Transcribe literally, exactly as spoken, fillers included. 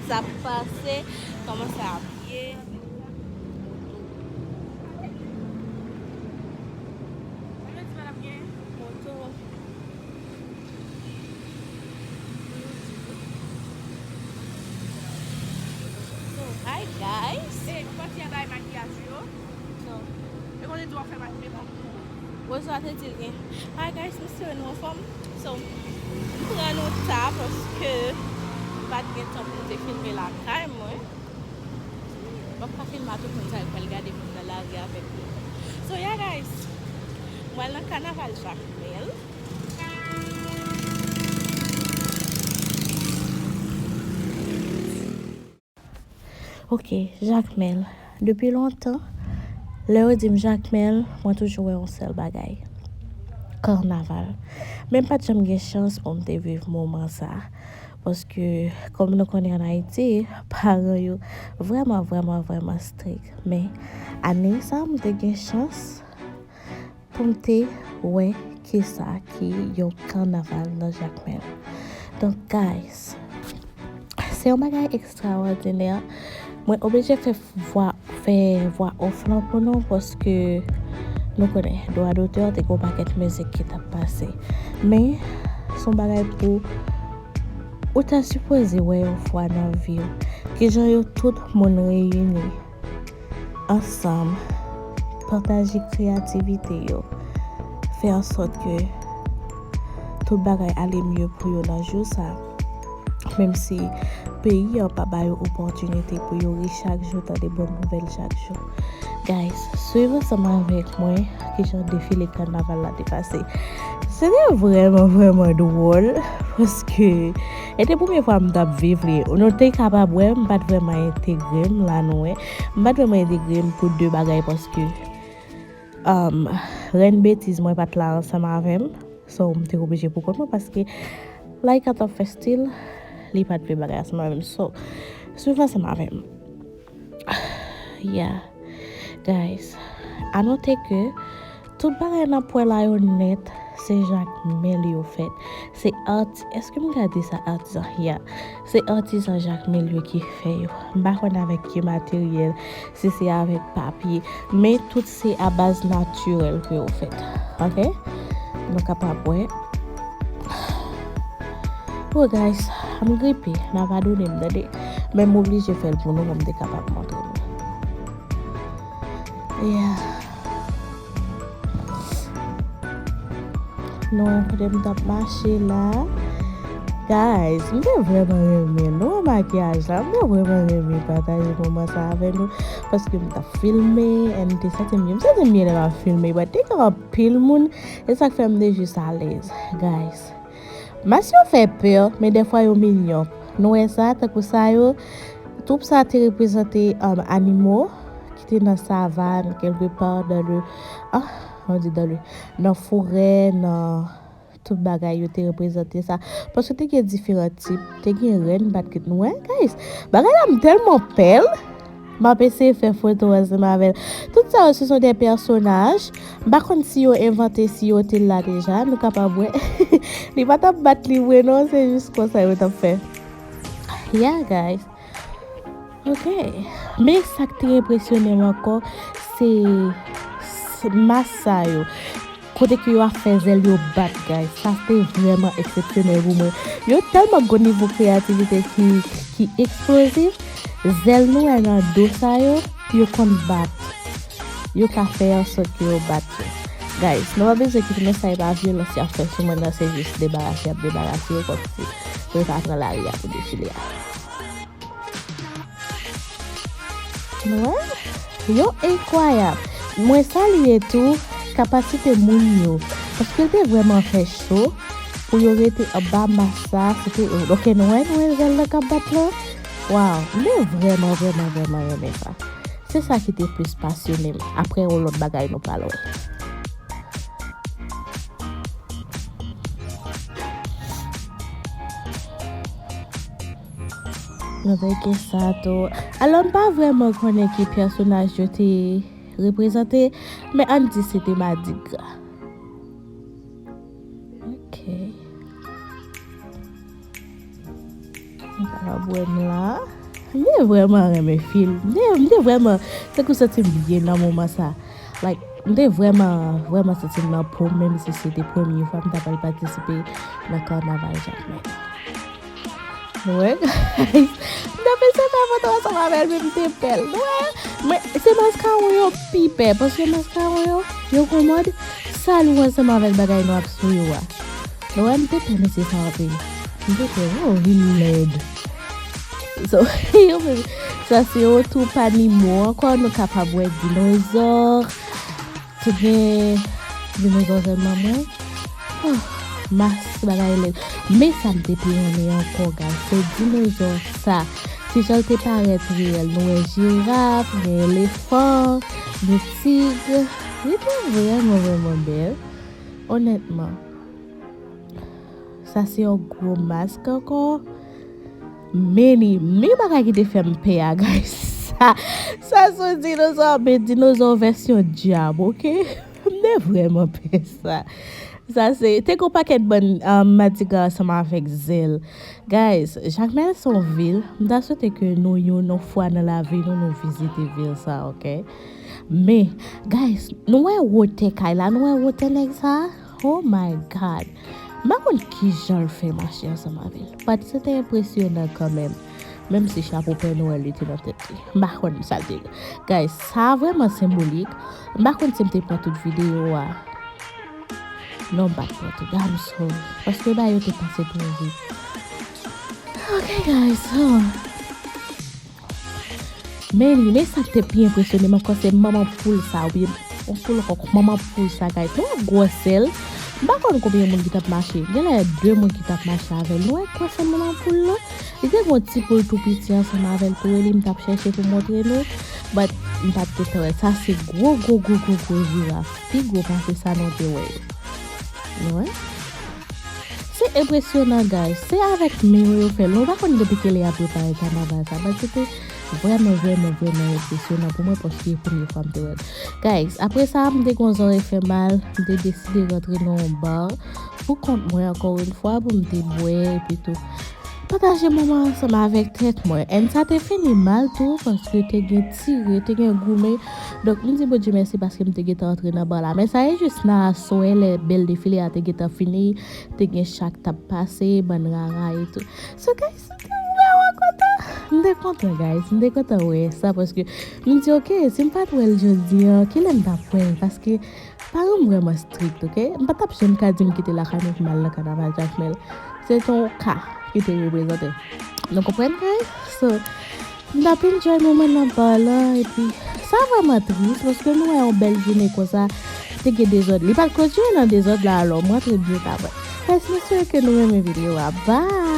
Sa ap pase, kòman sa ap ye? Moto. Mwen di madam gen moto. So, hi guys. Hey, nou pati a bay makiyaj yo. So, e konnen di w ap fè mèt mwen. Wozwa te di l gen. Hi guys, m espere nou anfòm. So, m pran nou ta paske m pa t gen tan pou m te filme lakay mwen. M p ap ka filme a tout moun sa yo k pral gade m nan lari avèk nou. So, yeah guys, m pral nan kanaval Jakmèl. Ok, Jakmèl. Depi lontan, lè yo di m Jakmèl, mwen toujou wè yon sèl bagay. Kanaval. Men m pa t janm gen chans pou m te viv moman sa. Paske, kòm nou konnen ann Ayiti, paran yo vrèman, vrèman, vrèman strik. Men, ane sa, m te gen chans pou m te wè kisa ki yon kanaval nan Jakmèl. Donk, guys, se yon bagay ekstraòdinè. Mwen oblije fè vwa, fè vwa off lan pou nou, paske nou konnen, dwa dotè, te gen yon pakèt mizik ki t ap pase. Men, se yon bagay pou ou ta sipoze wè yon fwa nan vi w. Kijan yo tout moun reyini ansanm, pataje kreyativite yo, fè ansòt ke tout bagay ale mye pou yo nan jou sa. Menm si peyi an pa ba yo opòtinite pou yo ri chak jou, tande bon nouvèl chak jou. Guys, swiv ansanm avèk mwen kijan defile kanaval la te pase. Se te vrèman, vrèman dwòl, paske e te premye fwa m t ap viv li. Nou te kapab wè, m pa t vrèman entegre m la, nou wè. M pa t vrèman entegre m pou de bagay, paske, um, rèn betiz mwen pa t la ansanm avè m. So, m te oblije pou kont mwen, paske Laika t ap fè stil, li pa t vle bagay ansanm avè m. So, swiv ansanm avè m. Yeah. Guys, anote ke tout bagay n ap wè la yo nèt, se Jakmèl yo fèt. Se arti-, èske m ka di sa, artizan? Yeah. Se artizan Jakmèl yo ki fè yo. M pa konn avèk ki materyèl, si se avèk papye, men tout se a baz natirèl ke yo fèt. Ok? Nou kapab wè. Oh, guys, m gripe, n a padone m, tande. Men m oblije fè l pou nou, pou m te kapab montre nou. Yeah. Nou wè kote m t ap mache la. Guys, m te vrèman renmen nou wè makiyaj la. M te vrèman renmen pataje moman sa avè nou. Paske m t ap filme, and m te santi m byen. M santi m byen lè m ap filme, but te gen anpil moun. E sa k fè m te jis alèz, guys. Mas yo fè pè, men dèfwa yo minyon. Nou wè sa, tankou sa yo, twoup sa te reprezante, um, animo ki te nan savann, kèlkepa, dans le, ah, on dit dans le, nan forè, nan tout bagay yo te reprezante sa. Paske te gen diferan tip, te gen rèn, bat kit nou wè, guys. Bagay la m tèlman pè l. M ap eseye fè foto ansanm avè l. Tout sa yo, se son de pèsonaj. M pa konn si yo envante, si yo te la deja. Nou kapab wè. Li pa t ap bat li vre, non. Se jis konsa yo t ap fè. Yeah, guys. Ok. Men sa k te enpresyone m ankò, se, se mas sa yo. Kote ke yo ap fè zèl yo bat, guys. Sa se te vrèman eksepsyonèl pou mwen. Yo tèlman gon nivo kreyativite ki, ki eksplozif. Zèl nou wè nan do sa yo, yo konn bat. Yo ka fè ansòt ke yo bat yo. Guys, nou pa bezwen kite mesaj pa vyolans y ap fè sou mwen nan, se jis debarase y ap debarase yo kòmsi pou yo ka pran lari a pou defile a. Wè, yo enkwayab. Mwen salye tou kapasite moun yo. Paske l te vrèman fè cho pou yo rete anba mas sa. Se te, ok, nou wè, nou wè zèl nan k ap bat lan. Waw, m te vrèman, vrèman, vrèman renmen sa. Se sa ki te plis pasyone m. Apre yon lòt bagay nou pral wè. Nou te gen sa tou. Alò, m pa vrèman konnen ki pèsonaj yo te reprezante, men ann di se te madigra. Ok. M pa Wè m la. M te vrèman renmen fim. M te, m te vrèman, tankou santi m byen nan moman sa. Like, m te vrèman, vrèman santi m nan po m, menm si se te premye fwa m ta pral patisipe nan kanaval Jakmèl. Wè, guys. M t ap eseye fè foto ansanm avè l, men m te pè l. Wè, men se maskawon yo pi pè, paske maskawon yo, yo gon mòd, sal ou ansanm avèk bagay nou ap sou yo a. Wè, m te pè mesye sa anpil. M te pè, oh, li lèd. So, yo menm, sa se yon tou pa Nemo ankò, nou kapab wè dinozò. Te gen dinozò zèl manman. Oh, mas bagay lèd. Men sa m te pi renmen ankò, guys, se dinozò sa. Ti jan l te parèt reyèl. Nou wè jiraf, gen elefan, gen tig. Li te vrèman, vrèman bèl. Onètman. Sa se yon gwo mask ankò. Men li, men bagay ki te fè m pè a, guys. Sa, sa se yon dinozò, men dinozò vèsyon dyab, oke? M te vrèman pè sa. Sa se, te gon pakèt bann, um, madigra ansanm avèk zèl. Guys, Jakmèl se yon vil. M ta swete ke nou, yon, yon fwa nan lavi nou, nou vizite vil sa, oke? Men, guys, nou wè wotè kay la, nou wè wotè nèg sa? Oh my God. M pa konn kijan l fè mache ansanm avè l. But se te enpresyonan kanmenm. Menm si chapo Pè Nwèl li te nan tèt li. M pa konn sa l te ye. Guys, sa vrèman senbolik. M pa konn si m te pran tout videyo a. Non, m pa t pran tout. I'm sorry. Paske bagay yo te pase twò vit. Ok, guys. So, men li, men sa k te pi enpresyone m ankò, se manman poul sa, oubyen yon poul kòk, manman poul sa, guys. Nou wè gwosè l. M pa konn konbyen moun ki t ap mache. Genlè de moun ki t ap mache avè l. Nou wè gwosè manman poul la? Li te gen yon ti poul tou piti ansanm avè l tou, e li m t ap chèche pou montre nou. But m pa t gentan wè. Sa se gwo, gwo, gwo, gwo, gwo jiraf. Pi gwo pase sa nou te wè yo. Nou wè? Se enpresyonan, guys. Se avèk men yo yo fè l. Nou pa konn depi kilè y ap prepare kanaval sa. But se te vrèman, vrèman, vrèman enpresyonan pou mwen, paske se premye fwa m te wè l. Guys, apre sa, m te gon zòrèy fè mal. M te deside rantre nan yon bar pou kont mwen, ankò yon fwa, pou m te bwè, epi tou pataje moman ansanm avèk tèt mwen. And sa te fini mal tou, paske te gen tire, te gen goumen. Donk, m di Bondye mèsi paske m te gentan antre nan bar la. Men sa e jis nan aswè, lè bèl defile a te gentan fini, te gen cha k t ap pase, bann rara e tou. So, guys, m te vrèman kontan. M te kontan, guys. M te kontan wè sa, paske m di, ok, si m pa t wè l jodi a, kilè m t ap wè l? Paske paran m vrèman strikt, ok? M pa t ap janm ka di m kite lakay mwen pou m al nan kanaval Jakmèl. Se te yon ka ki te reprezante. Nou konprann, guys? So, m t ap enjoy moman nan bar la, epi sa vrèman tris, paske nou wè yon bèl jounen konsa, te gen dezòd. Li pa t klotire nan dezòd la, alò, m rantre byen ta wè. Guys, m espere ke nou renmen videyo a. Bye!